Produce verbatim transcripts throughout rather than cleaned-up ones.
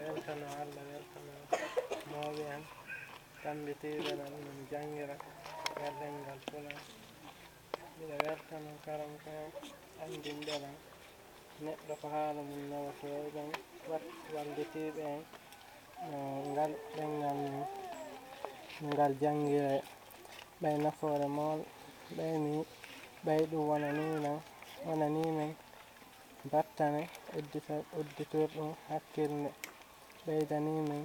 Weltano Allah, weltano mawɓe en, tammbitiiɓe men, min janngira ngal ɗemngal Pulaar. Miɗo weltano karamko'en, anndinɓe lan neɗɗo ko haala mum nawata, eɗen wat-, wallitiiɓe en no ngal ɗemngal men, no ngal janngiree, ɓay nafoore mawɗo, ɓay mi, ɓay ɗum wonanii lan, wonanii men battane uddita-, udditirɗum hakkilde, ɓeydanii men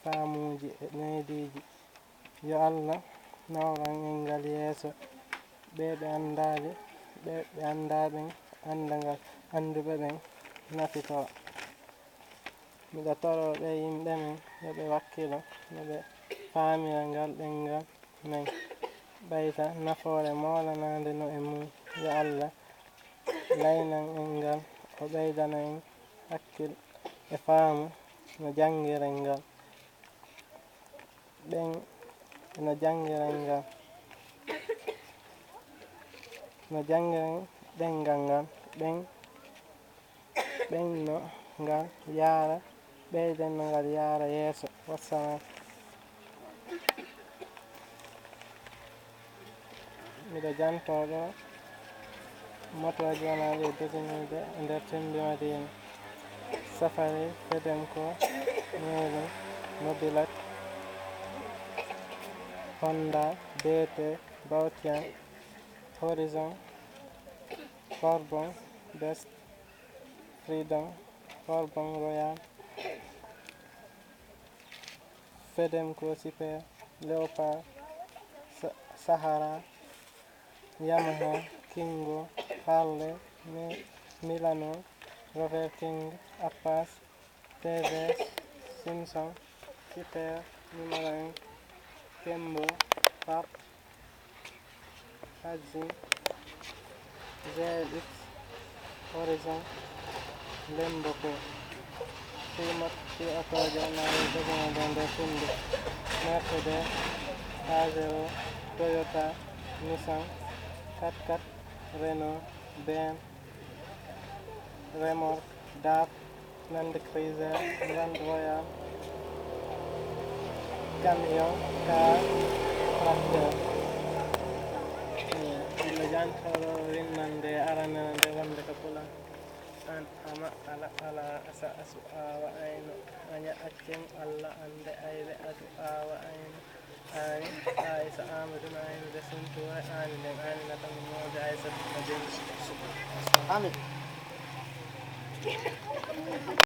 faamuuji e neediiji. Yo Allah nawran en ngal yeeso, ɓe ɓe anndaali, ɓe ɓe anndaa ɓen annda ngal, annduɓe ɓen nafitoo. Miɗo toroo ɓee yimɓe men yo ɓe wakkilo, no ɓe faamira ngal ɗemngal men, ɓeyda nafoore moolanaande no e mum. Yo Allah laynan en ngal, o ɓeydana en hakkil e faamu no janngiren ngal. Ɓen no janngiren ngal, no janngiren ɗemngal ngal, ɓen, ɓen no ngal yaara, ɓeyden no ngal yaara yeeso. Wassalam. Miɗo jantoo ɗoo motooji wonaaɗi e doginiiɓe e nder cemmbi Madiina. Safari, Fedenko, Meelu, Mobilat, Honda, B T, Bautian, Horizon, Forbon, Best, Freedom, Forbon Royal, Fedenko Super, Leopard, Sa-, Sahara, Yamaha, Kingo, Harley, Mi-, Milano, Rover King, Apache, T V S, Simpson, Super, numéro un, Kembo, Fab, Hudson, Z L X, Horizon, Lembo ko fii mot-, fii otooje wonaaɗi e doganaade e nder tunndu, Mercedes, Pajero, Toyota, Nissan, quatre-quatre, Renault, Ben, Remorque, Daf, Land Cruiser, Land Royal, camion, car, tracteur. Miɗo jantoo ɗoo winnande aranere nde wonde ko Pulaar. An ama ala ala asa asu awa ayno, aña accen Alla ande ayɓe asu awa ayno. Aani, Aisa Amadou na ayno de suntu wa aani den aani na tamu moja Aisa na den. Amin.